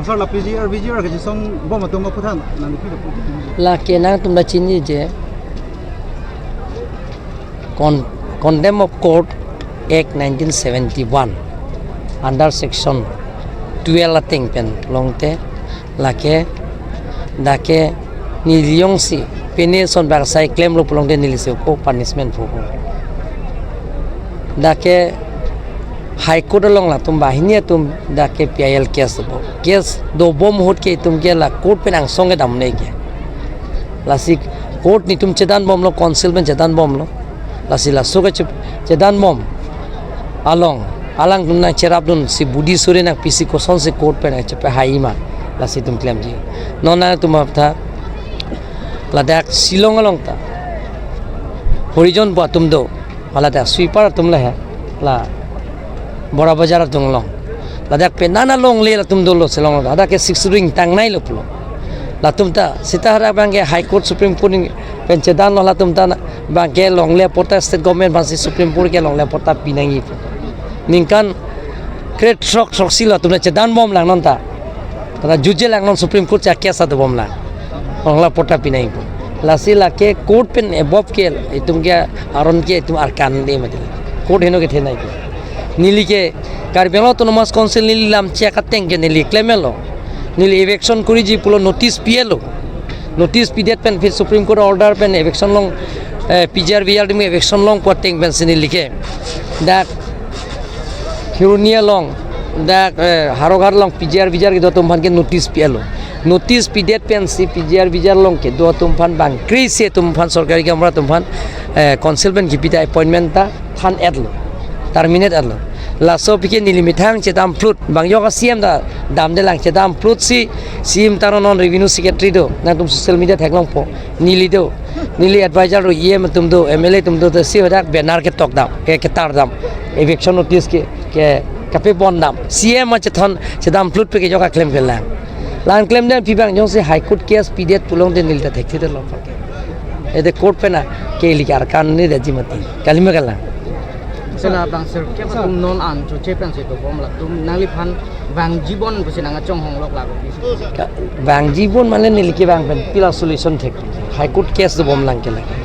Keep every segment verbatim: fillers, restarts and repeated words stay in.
Sir, la P G R, V G R kachisong bom atum aphuthak nangpi lapu. Lake nangtum ta chiniji, con-, Contempt of Court Act nineteen seventy-one under section twelve ateng pen longte, lake dak ke neli jongsi pine son bak sai klemlo pulote neli si ko punishment pho. Dak ke High Court along latum banghini atum dak ke P I L case dopo. Case dobom ahut ke itum ke la court pen angsong ke damne ke. Lasi court netum chedan bomlo, council pen chedan bomlo. Lasi laso ke chep-, chedan bom along, alangtum nangcherapdunsi budi suri nangpisi kosonsi court pen nangchepahaima, lasi itum klemji. Non nangtum aphuthak ladak Shillong along ta Horijon pu atum do, ladak sweeper atum le he, la Bora Bazar atum along. Ladak penang along le latum dolo Shillong along. Ladak ke Sixth Schedule ingtang nailo pulo. Latum ta seta hadak abang ke High Court, Supreme Court pen chedanlo, latum ta na-, abang ke longle patta state government aphansi Supreme Court ke longle patta pinangji pu. Ningkan kre-throk throksi latum ta chedan bomlang non ta. Tada juje lang non Supreme Court cha case ado bomlang. Longle patta pinangji pu. Lasi lake court pen above ke itum ke aron ke itum arkan de mati. Court heno kethenei pu. Neli ke Karbi Anglong Autonomous Council neli lam chek ateng ke neli klemelo. Neli eviction koriji pulo notice pilo. Notice pidet pen phir Supreme Court order pen eviction long, eh, P G R V G R atum eviction long pu ateng pensi neli ke dak Kheroni along, dak, eh, Howraghat along P G R V G R kedo atum aphan ke notice pilo. Notice pidet pensi P G R V G R along kedo atum aphan bang kre-isi atum aphan, sorkari gaonbura atum aphan, eh, council pen kipi ta appointment ta than-etlo, terminate etlo. Laso aphi ke neli methang chedam phlut, bang yok a C M ta damdelang, chedam phlut si C M ta ro, non revenue secretary do, nangtum social media theklongpo, neli do, neli advisor do, E M atum do, M L A atum do, do si hadak banner ketok dam, ke ketar dam, eviction notice ke, ke kapebon dam. C M achethon chedam phlut pen ke yok aklem kelang. La-an klemdet aphi bang jongsi High Court case pidet pulote neli ta thekthedetlo. Ede court pen a ke ili ke arkan ne daji mati. Kalima kalang. Sela bang sir, kya atum non an choche pensi dobom latum nangliphan vangji bon pusi nang achonghonglok lago. Ka-, vangji bon mane neli ke vang pen pi la solution thek. High Court case dobomlang ke lake.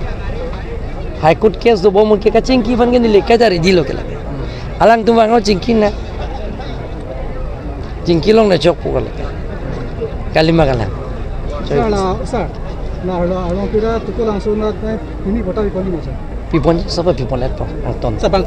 High Court case dobom ke kachingki aphan ke neli ke dari dilo ke lake. Alangtum vang chingki na. Chingki longle chokpo ke lake. Kalima kalang. Sir, la, sir, la, la, la, kira tuku langsung na, na, ini kota di Poli, sir. Pipon, sapa pipon et po, angton. Sir, bang